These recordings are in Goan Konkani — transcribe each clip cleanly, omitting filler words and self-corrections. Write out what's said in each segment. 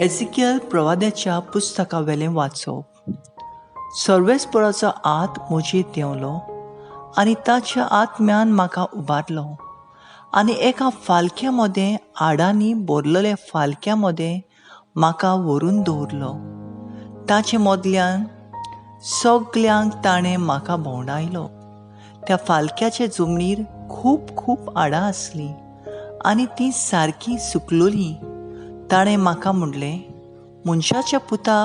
एझिकियल प्रवाद्याच्या पुस्तकावेलें वाचप. सर्वेस्पराचो हात म्हजेर देंवलो आनी ताच्या आत्म्यान म्हाका उबारलो आनी एका फालक्या मदें हाडांनी भरलेल्या फालक्या मदें म्हाका व्हरून दवरलो. ताचे मदल्यान सगल्यांक ताणें म्हाका भोंवडायलो. त्या फालक्याचे जमनीर खूब खूब हाडां आसलीं आनी तीं सारकीं सुकलोलीं. ताणें म्हाका म्हणलें, मनशाच्या पुता,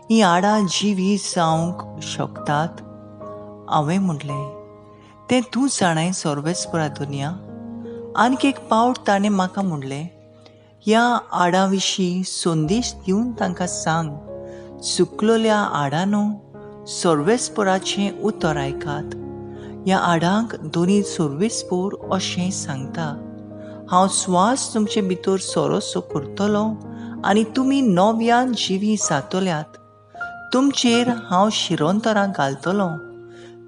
हीं हाडां जिवीं जावंक शकतात? हांवें म्हणलें, तें तूं जाणाय सर्वेस्परा दुनिया. आनीक एक पावट ताणें म्हाका म्हणलें, ह्या हाडां विशीं संदेश दिवन तांकां सांग, सुकलोल्या हाडांनो सर्वेस्पराचें उतर आयकात. ह्या हाडांक दोनी सर्वेस्पोर अशें सांगता, हांव स्वास तुमचे भितर सोरोसो करतलो आनी तुमी नव्यान जिवीं जातल्यात. तुमचेर हांव शिरोंतरां घालतलो,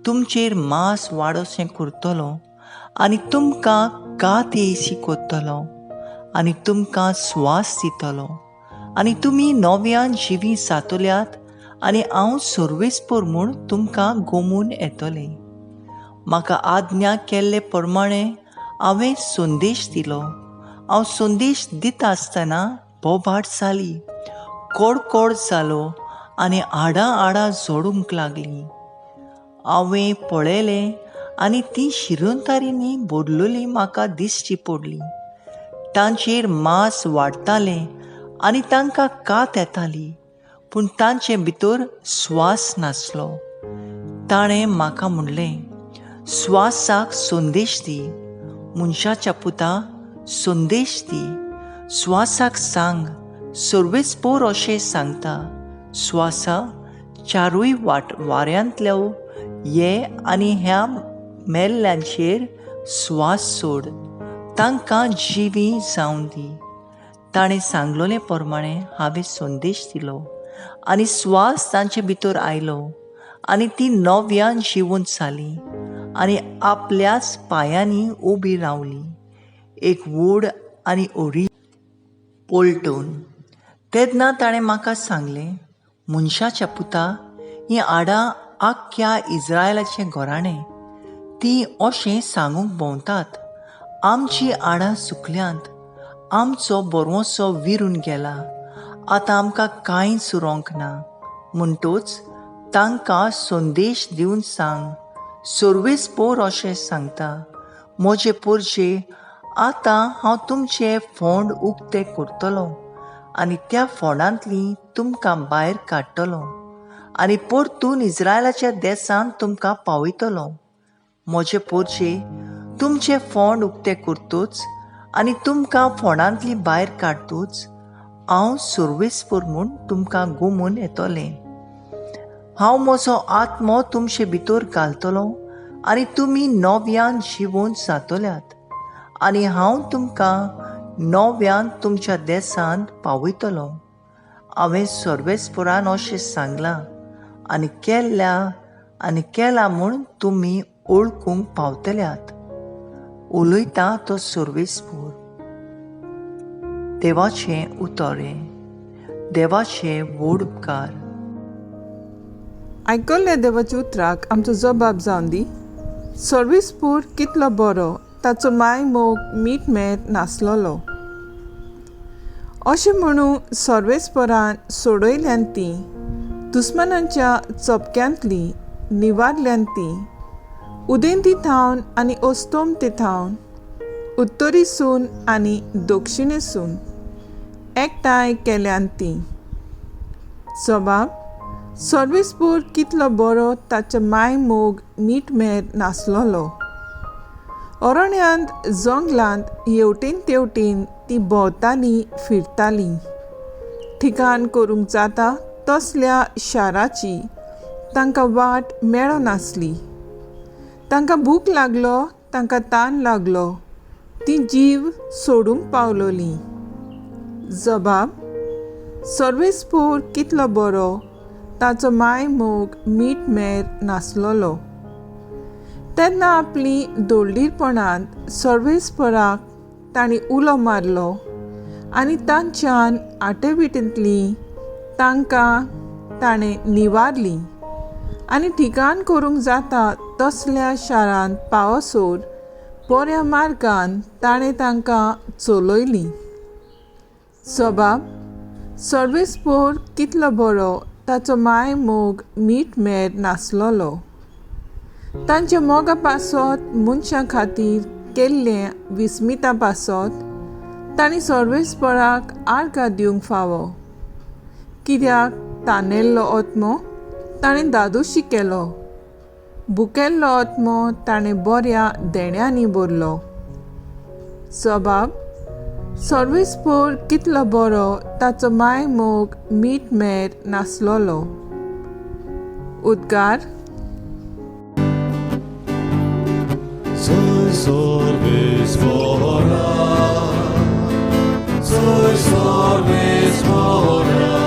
तुमचेर मांस वाडोशें करतलो आनी तुमकां कात येयशी करतलो आनी तुमकां स्वास दितलो आनी तुमी नव्यान जिवीं जातल्यात आनी हांव सर्वेस्पोर म्हूण तुमकां गोमून येतलें. म्हाका आज्ञा केल्ले प्रमाणे हांवें संदेश दिलो. हांव संदेश दिता आसतना बोबाट जाली, कोडकोड जालो आनी हाडां हाडां जोडूंक लागलीं. हांवें पळयलें आनी तीं शिरंतारींनी भरलेलीं म्हाका दिसची पडली. तांचेर मांस वाडटालें आनी तांकां कात येताली, पूण तांचे भितर स्वास नासलो. ताणें म्हाका म्हणलें, स्वासाक संदेश दी, मनशाच्या पुता संदेश दी, स्वासाक सांग, सर्वेस्पोर अशें सांगता, स्वासा चारूय वाऱ्यांतल्यो ये आनी ह्या मेल्ल्यांचेर स्वास सोड, तांकां जिवीं जावं दी. ताणें सांगलोले प्रमाणे हांवें संदेश दिलो आनी स्वास तांचे भितर आयलो आनी ती नव्यान जिवंत जाली आनी आपल्याच पांयांनी उबी रावली, एक व्हड आनी ओरी पलटून. तेन्ना ताणें म्हाका सांगलें, मनशाच्या पुता, हीं हाडां आख्ख्या इस्रायलाचें घराणें, तीं अशें सांगूंक भोंवतात, आमचीं हाडां सुकल्यांत, आमचो बरवसो विरून गेला, आतां आमकां कांयच उरोंक ना. म्हणटूच तांकां संदेश दिवन सांग, सर्वेस्पोर अशें सांगता, म्हजे पोरजे आतां हांव तुमचे फोंड उक्ते करतलो आनी त्या फोंडांतली तुमकां भायर काडटलो आनी परतून इस्रायलाच्या देसांत तुमकां पावयतलो. म्हजे पोरजे तुमचे फोंड उक्ते करतूच आनी तुमकां फोंडांतली भायर काडतूच हांव सर्वेस्पोर म्हूण तुमकां गोमून येतलें. हांव म्हजो आत्मो तुमचे भितर घालतलो आनी तुमी नव्यान जिवंत जातल्यात आनी हांव तुमकां नव्यान तुमच्या देसांत पावयतलो. हांवें सर्वेस्पोरान अशें सांगलां आनी केल्या आनी केलां म्हूण तुमी ओळखूंक पावतल्यात. उलयता तो सर्वेस्पोर. देवाचें उतर हें, देवाचे व्हड उपकार. आयकल्ल्या देवाच्या उतराक आमचो जबाब जावन दी. सर्वेस्पोर कितलो बरो, ताचो माय मोग मीठ मेर नासलोलो. अशें म्हणून सर्वेस्पोरान सोडयल्यान तीं, दुस्मानांच्या चपक्यांतलीं निवारल्यान तीं, उदेंती थावन आनी अस्तोमते थावन, उत्तरीसून आनी दक्षिणेसून एकठांय केल्यान तीं. जबाब, सर्वेस्पोर कितलो बरो, ताचो माय मोग मीठ मेर नासलोलो. अरण्यांत जंगलांत हेवटेन तेवटेन ती भोंवताली फिरताली. ठिकाण करूंक जाता तसल्या शाराची तांकां वाट मेळनासली. तांकां भूक लागलो, तांकां तान लागलो, ती जीव सोडूंक पावलोली. जबाब, सर्वेस्पोर कितलो बरो, ताचो माय मोग मीठ मेर नासलोलो. तेन्ना आपली दोळडीरपणांत सर्वेस्पराक तांणी उलो मारलो आनी तांच्यान आटेविटेंतलीं तांकां ताणें निवारलीं आनी ठिकाण करूंक जाता तसल्या शारांत पावसोर बऱ्या मार्गान ताणें तांकां चलयलीं. सबाब सर्वेस्पोर कितलो बरो, ताचो माय मोग मीठ मेर नासलोलो. तांच्या मोगा पासत मनशां खातीर केल्लें विस्मिता पासत तांणी सर्वेस्पराक आर्गां दिवंक फावो. कित्याक तानेल्लो आत्मो ताणें दादोशी केलो, भुकेल्लो आत्मो ताणें बऱ्या देण्यांनी भरलो. सबाब सर्वेस्पोर कितलो बरो, ताचो माय मोग मीठ मेर नासलोलो. उद्गार. Soy sorvis mora, soy sorvis mora,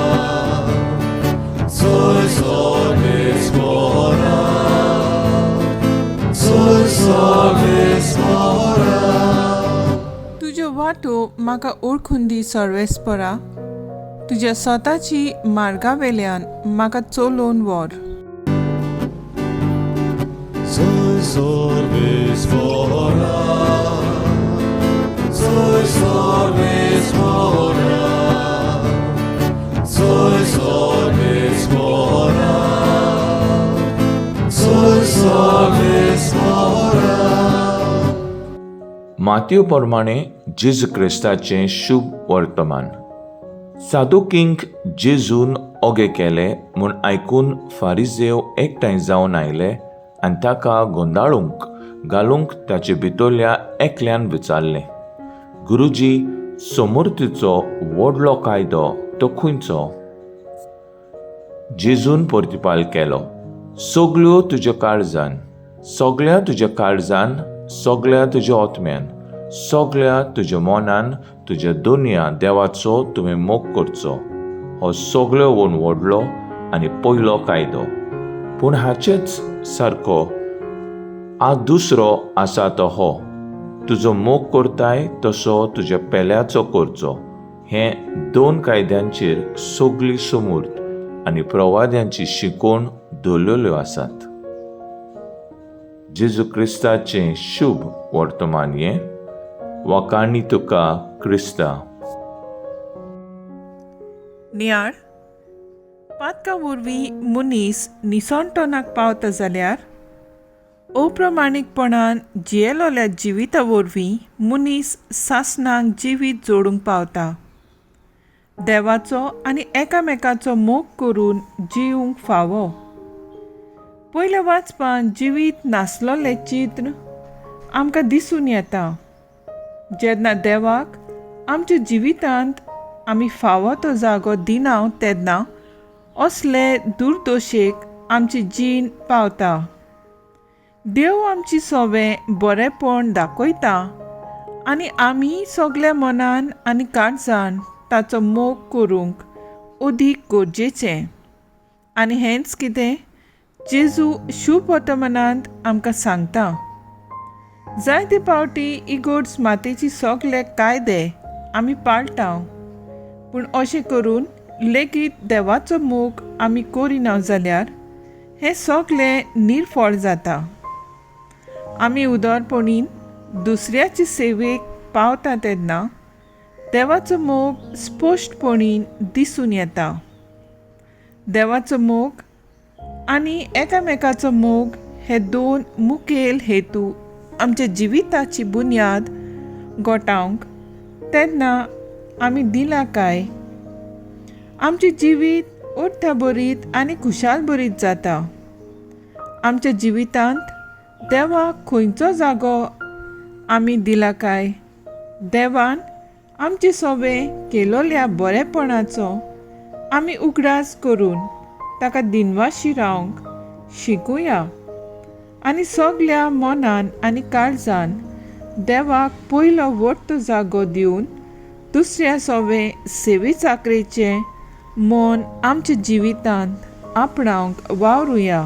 soy sorvis mora, soy sorvis mora. तुज्यो वाटो म्हाका ओळखून दी सर्वेस्परा, तुज्या स्वताची मार्गा वेल्यान म्हाका चलोवन व्हर. Soy sorvis mora, soy sorvis mora, soy sorvis mora, soy sorvis mora. मातयो प्रमाणे जेजू क्रिस्ताचें शुभ वर्तमान. सादुकींक जेजून ओगे केले म्हूण आयकून फारिजेव एकठांय जावन आयले आनी ताका गोंदाळूंक घालूंक ताचे भितरल्या एकल्यान विचारलें, गुरुजी, समर्थीचो व्हडलो कायदो तो खंयचो? जेजून प्रतिपाल केलो, सगल्यो तुज्या काळजान, सगळ्या तुज्या काळजान, सगळ्या तुज्या आत्म्यान, सगळ्या तुज्या मनान तुज्या दोनया देवाचो तुवें मोग करचो. हो सगळ्यो वण व्हडलो आनी पयलो कायदो. पूण हाचेच सारको आ दुसरो आसा तो हो, तुजो मोग करताय तसो तुज्या पेल्याचो करचो. हे दोन कायद्यांचेर सगळी समूर्त आनी प्रवाद्यांची शिकवण दवरलेल्यो आसात. जेजू क्रिस्ताचें शुभ वर्तमान हें. वाखाणी तुका क्रिस्ता. नियाळ. पातका वरवीं मनीस निसणटणाक पावता जाल्यार अप्रमाणीकपणान जियेलोल्या जिविता वरवीं मनीस सासणाक जिवीत जोडूंक पावता. देवाचो आनी एकामेकाचो मोग करून जिवंक फावो. पयल्या वाचपान जिवीत नासलोलें चित्र आमकां दिसून येता. जेन्ना देवाक आमच्या जिवितांत आमी फावो तो जागो दिना तेन्ना असले दुर्दोशेक आमची जीण पावता. देव आमची सोवे बरेंपण दाखयता आनी आमी सगल्या मनान आनी काळजान ताचो मोग करूंक अदीक गरजेचें. आनी हेंच कितें जेजू शुभ वर्तमानांत आमकां सांगता. जायते पावटी इगोर्ज मातेची सगले कायदे आमी पाळटा, पूण अशें करून लेगीत देवाचो मोग आमी करिना जाल्यार हें सगलें निर्फळ जाता. आमी उदरपणीन दुसऱ्याचे सेवेक पावता तेन्ना देवाचो मोग स्पश्टपणीन दिसून येता. देवाचो मोग आनी एकामेकाचो मोग हे दोन मुखेल हेतू आमच्या जिविताची बुन्याद गोठावंक तेन्ना आमी दिला काय आमचें जिवीत अर्थभरीत आनी खुशालभरीत जाता. आमच्या जिवितांत देवाक खंयचो जागो आमी दिला काय देवान आमचे सोवे केलोल्या बरेपणाचो आमी उगडास करून ताका दिनवाशी रावंक शिकुया आनी सगल्या मनान आनी काळजान देवाक पयलो वट्ट जागो दिवन दुसऱ्या सोवे सेवे चाकरेचें मन आमच्या जिवितांत आपणावंक वावरुया.